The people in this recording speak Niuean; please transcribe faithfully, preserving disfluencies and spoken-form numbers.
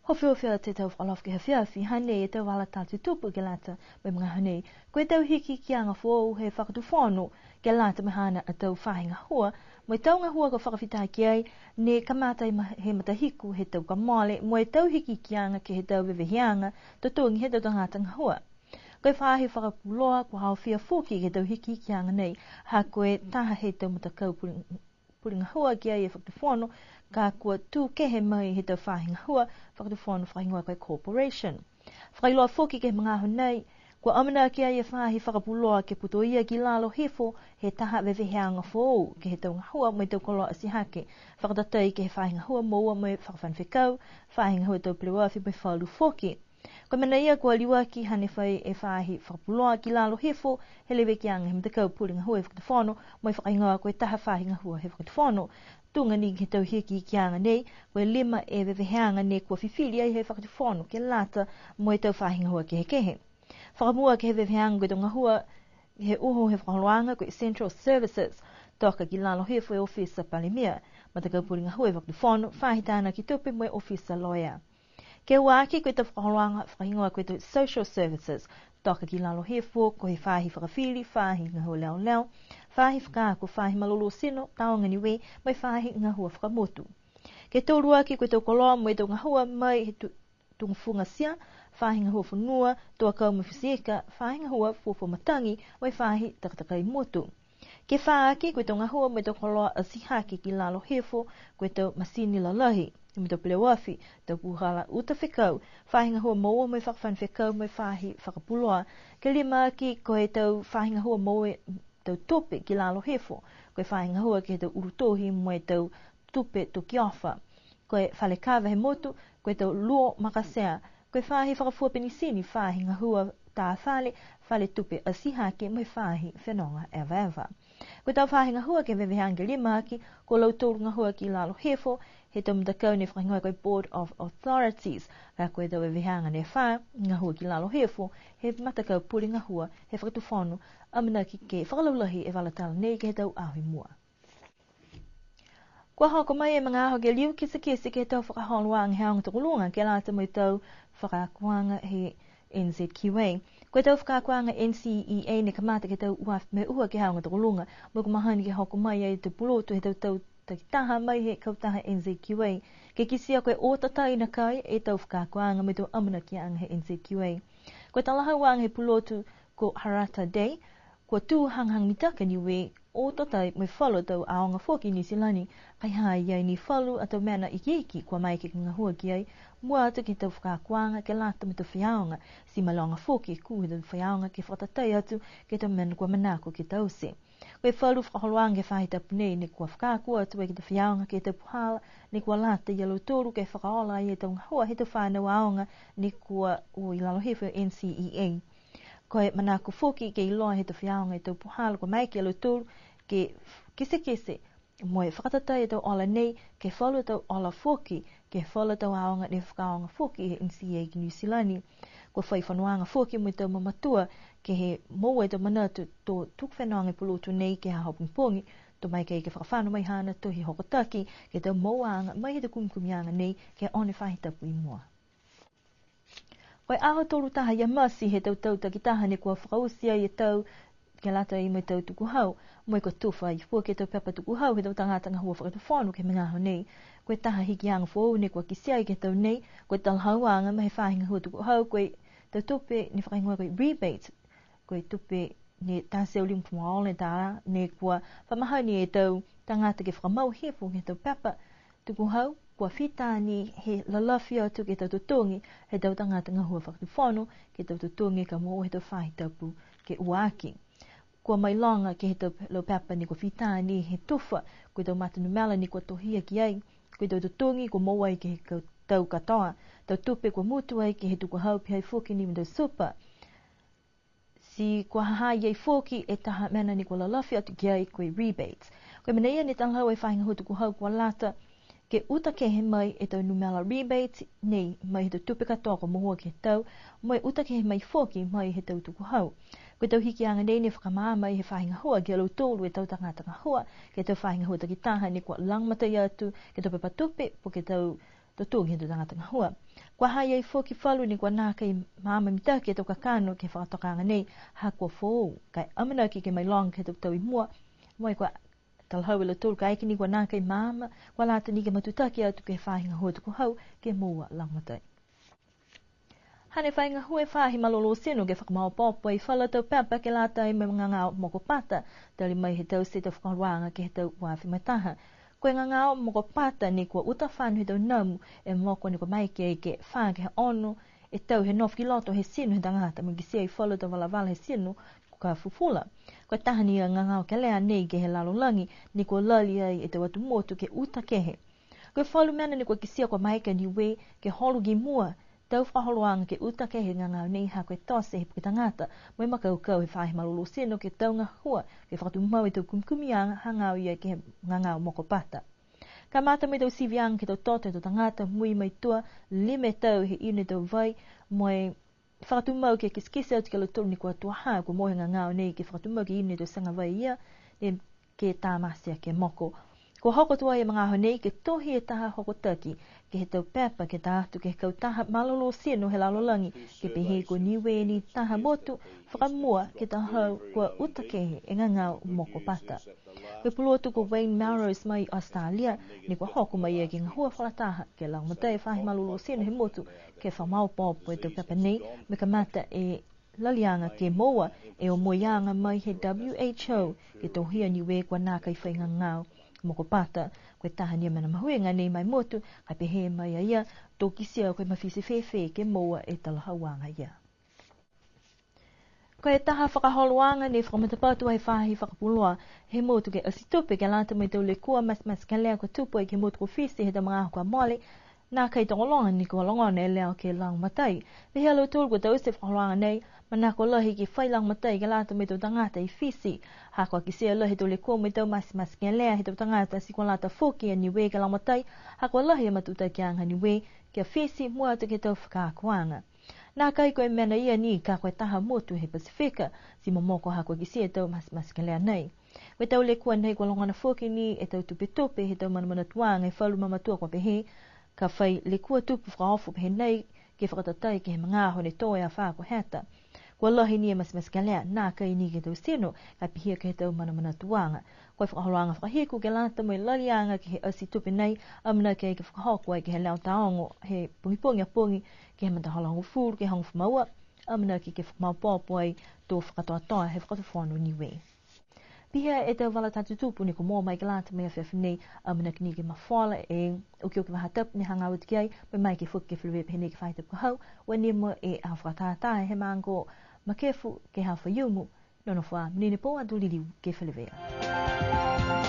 Hohoko atu e tau fakaalofa ke he afiafi, hanei e tau vala tala tutupu ke lata mo e magaaho nei. Ko e tau hikihikiaga foou he fakatufono ke lata mo e haana a tau faahi gahua, mo e tau gahua kua fakafita ki ai, ne kamata he ma-, he matahiku he tau kua mole, mo e tau hikihikiaga ke he tau veveheaga totogi he tau tagata gahua. Ko e faahi fakapuloa kua haofia foki ke he tau hikihikiaga nei, ha ko e taha he tau matakau pule-, pule gahua ki ai e fakatufono, ka kua tū kehe mai he tau faahi gahua fakatufono fakahigoa ko e corporation. Fakailoa foki ke he magaaho nei, kua amanaki ai e faahi fakapuloa ke putoia ki lalo hifo he taha veveheaga foou ke he tau gahua mo e tau koloa atihake, fakatatai ke he faahi gahua moua mo e fakafano fekau, faahi gahua tau peleoafi mo e falu foki. Ko e mena ia kua liuaki hane fai e faahi fakapuloa ki lalo hifo he levekiaga he matakau pule gahua he fakatufono, mo e fakahigoa ko e taha faahi gahua he fakatufono. Tuga ni ke he tau hikihikiaga nei, ko e lima e veveheaga ne kua fifili ai he fakatufono ke lata mo e tau faahi gahua kehekehe. Fakamua ke he veveheaga ko e tau gahua he uho he fakaholoaga ko e Central Services, toka ki lalo hifo e ofisa palemia, matakau pule gahua he fakatufono, faahi tānaki tupe mo e ofisa loea. Ke ua aki ko e tau fakaholoaga fakahigoa ko e tau social services, toka ki lalo hifo ko e faahi fakafili, faahi gahua leoleo, faahi fakaako, faahi malolō tino, Tāoga Niue, mo e faahi gahua fakamotu. Ke tolu aki ko e tau koloa mo e tau gahua mai he tu-, tufugatia, faahi gahua fonua, tau akau mo e fisiika, faahi gahua fuafua matagi, mo e faahi takatakai motu. Ke fā aki, ko e tau gahua mo e tau koloa atihake ki lalo hifo, ko e tau masini lalahi, mo e tau peleoafi, tau puhala uta fekau, faahi gahua moua mo e fakafano fekau mo e faahi fakapuloa. Ke lima aki, ko e tau faahi gahua moua e tau tupe ki lalo hifo, ko e faahi gahua ke he tau ulu tohi mo e tau tupe tokiofa. Ko e fale kava he motu, ko e tau luo makatea, ko e faahi fakafua penisini, faahi gahua tā fale, fale tupe atihake mo e faahi fenoga evaeva. Ko e tau faahi gahua ke veveheaga lima aki, ko lautolu gahua ki lalo hifo he tau matakau ne fakahigoa ko e Board of Authorities, ka ko e tau veveheaga ne fā, gahua ki lalo hifo he matakau pule gahua he fakatufono. Amanaki ke fakalaulahi e vala tala nei ke he tau aho i mua. Kua hoko mai e magaaho ke liu kitekite ke he tau fakaholoaga he aoga tokoluga ke lata mo e tau fakaakoaga he N Z Q A. Ko e tau fakaakoaga N C E A ne kamata ke he tau ua afe mo e ua ke he aoga tokoluga, mo e kua mahani ke hoko mai ai e tau pulotu he tau tau takitaha mai he kautaha N Z Q A. Ke kitia ko e o tatai nakai e tau fakaakoaga mo e tau amanakiaga he N Z Q A. Ko e talahauaga he pulotu ko Harata Day, kua tū hagahaga mitaki a Niue, o tatai mo e falu a tau aoga foki i Niu Silani, ka e ha i ai ni falu a tau mena ikiiki kua maeke ke gahua ki ai, mua atu ke he tau fakaakoaga ke lata mo e tau faiaoga, ti mailoga foki e kū he tau faiaoga ke fakatatai atu ke he tau mena kua manako ke taute. Ko e falu fakaholoaga he faahi tapu nei ne kua fakaako atu ai ke he tau faiaoga ke he tau puhala ne kua lata ia lautolu ke fakaola ai e tau gahua he tau fanau aoga ne kua o i lalo hifo he N C E A. Ko e manako foki ke iloa he tau faiaoga e tau puhala kua maeke ia lautolu ke kitekite mo e fakatatai e tau ola nei ke he falu a tau ola foki ke he falu a tau aoga ne fakaaoga foki he N C E A ki Niu Silani. Kua fai fonoaga foki mo e tau mamatua ke he moua e tau manatu to tuku fenoga e pulotu nei ke he aho pogipogi, to maeke ke fakafano mai haana tohi hokotaki ke he tau mouaaga mai he tau kumikumiaga nei ke he ono e faahi tapu i mua. Ko e aho tolu taha ia Mati he tau tau takitaha ne kua fakaoti ai e tau ke lata mo e tau tukuhau, mo e kua tufa ai foki e tau pepa tukuhau he tau tagata gahua fakatufono ke he magaaho nei. Ko e taha hikiaga foou ne kua kitia ai ke he tau nei, ko e talahauaga mai he faahi gahua tukuhau, ko e tau tupe ne fakahigoa ko e rebate, ko e tupe ne taha e teau limagofulu ma ono e tālā, ne kua fa mahani e tau tagata ke fakamau hifo ke he tau pepa tukuhau, kua fita ni he lalafi atu ke he tau totogi he tau tagata gahua fakatufono, ke he tau totogi ka moua he tau faahi tapu ke ua aki. Kua mailoga ke he tau laupepa ne kua fita ni he tufa, ko e tau matanumela ne kua tohia ki ai, ko e tau totogi kua moua ai ke he ka-, tau katoa, tau tupe kua mutu ai ke he tukuhau pihia foki ni mo e tau supa. Ti kua ha ha i ai foki e taha mena ne kua lalafi atu ki ai ko e rebates. Ko e mena ia ne talahau e faahi gahua tukuhau kua lata ke uta kehe mai e tau numela rebate nei mai he tau tupe katoa kua moua ke he tau, mo e uta kehe mai foki mai he tau tukuhau. Ko e tau hikiaga nei ne fakamaama ai he faahi gahua ki a lautolu e tau tagata gahua, ke he tau faahi gahua takitaha ne kua lagomatai atu ke he tau pepa tupe, po ke tau totogi he tau tagata gahua. Kua ha i ai foki falu ne kua nākai maama mitaki e tau kakano ke he fakatokaaga nei, ha kua foou, ka e amanaki ke mailoga ke he tau tau i mua, mo e kua talahau e lautolu kaeke ni kua nākai maama, kua lata ni ke matutaki atu ke he faahi gahua tukuhau ke moua lagomatai. Hane fai gahua e faahi malolō tino ke fakamaopoopo e falu a tau pepa ke lata mo e gagao mokopata, tali mai he taute e tau fakaholoaga ke he tau ua afe ma taha. Ko e gagao mokopata ne kua uta fano he tau namu e moko ne kua maeke ai ke fā ke he ono e tau he nofo ki loto he tino he tagata, mo e kitia e falu a tau valavala he tino ka fufula. Ko e taha ni a gagao kelea nei ke he lalolagi, ne kua lali ai e tau atu motu ke uta kehe. Ko e falu mena ne kua kitia kua maeke a Niue ke holo ki mua, tau fakaholoaga ke uta kehe e gagao nei ha ko e tote he puke tagata, mo e makaukau he faahi malolō tino ke tau gahua, ke fakatumau e tau kumikumiaga hagaao ia ke he gagao mokopata. Kamata mo e tau siviaga ke he tau toto he tau tagata, mui mai tua, lima e tau he inu e tau vai, mo e fakatumau ke kitekite atu ki a lautolu ne kua tuaha, kua moua he gagao nei ke fakatumau ke inu e tau taga vai ia, ne ke tamate aki e moko. Kua hoko atu ai e magaaho nei ke tohi e taha hokotaki ke he tau pepa ke ta atu ke he kautaha malolō tino he lalolagi, ke pehē ko Niue ni taha motu fakamua ke talahau kua uta kehe e gagao mokopata. Ko e pulotu ko Wayne Melrose mai Australia, ne kua hoko mai ia ke gahua fakalataha ke lagomatai e faahi malolō tino he motu ke fakamaopoopo e tau pepa nei, mo e kamata e laliaga ke moua e omoiaga mai he W H O ke tohia Niue kua nākai fai gagao mokopata. Ko e taha ni a mena mahuiga nei ma e motu, ka e pehē mai a ia, to kitia ko e mafiti fēfē ke moua e talahauaga ia. Ko e taha fakaholoaga ne fakamatapatu ai he faahi fakapuloa he motu ke ati tupe ke lata mo e tau lekua matematekelea kua tupu ai ke he motu ko Fisi he tau magaaho kua mole, nākai tokologa ni kua logona e leo ke lagomatai. Pehē a lautolu kua taute e fakaholoaga nei, manako lahi ke fai lagomatai ke lata mo e tau tagata i Fisi. Ha kua kitia lahi e tau lekua mo e tau matematekelea he tau tagata ti kua lata foki a Niue ke lagomatai, ha kua lahi e matutakiaga a Niue ki a Fisi mua atu ke he tau fakaakoaga. Nākai ko e mena ia ni ka ko e taha motu he Pasifika ti momoko ha kua kitia e tau matematekelea nei. Ko e tau lekua nei kua logona foki ni e tau tupetupe he tau manamanatuaga he falu mamatua kua pehē, ka fai lekua tupu fakaofo pehē nei ke fakatatai ke he magaaho ne tō e afā ko Heta. Kua lahi ni e matematekelea, nākai ni ke he tau tino, ka pihia ke he tau manamanatuaga. Ko e fakaholoaga fakahiku ke lata mo e laliaga ke he ati tupe nei, amanaki ai ke fakahoko ai ke he leo taogo he pogipogi a pogi, ke he matahola hogofulu ke he hogofulu ma ua, amanaki ke fakamaopoopo ai to fakakatoatoa he Fakatufono Niue. Pihia e tau vala tala tutupu ne kua moua mai ke lata mo e afiafi nei, amanaki ni ke mafola e okioki faahi tapu ne hagaao atu ki ai, mo e maeke foki ke feleveia pehē nei ke he faahi tapu ka hau, ua nimo e aho fakatātā he maaga ko Makefu ke he aho Faiumu. Nonofo ā, monuina e pō, ato liliu ke feleveia.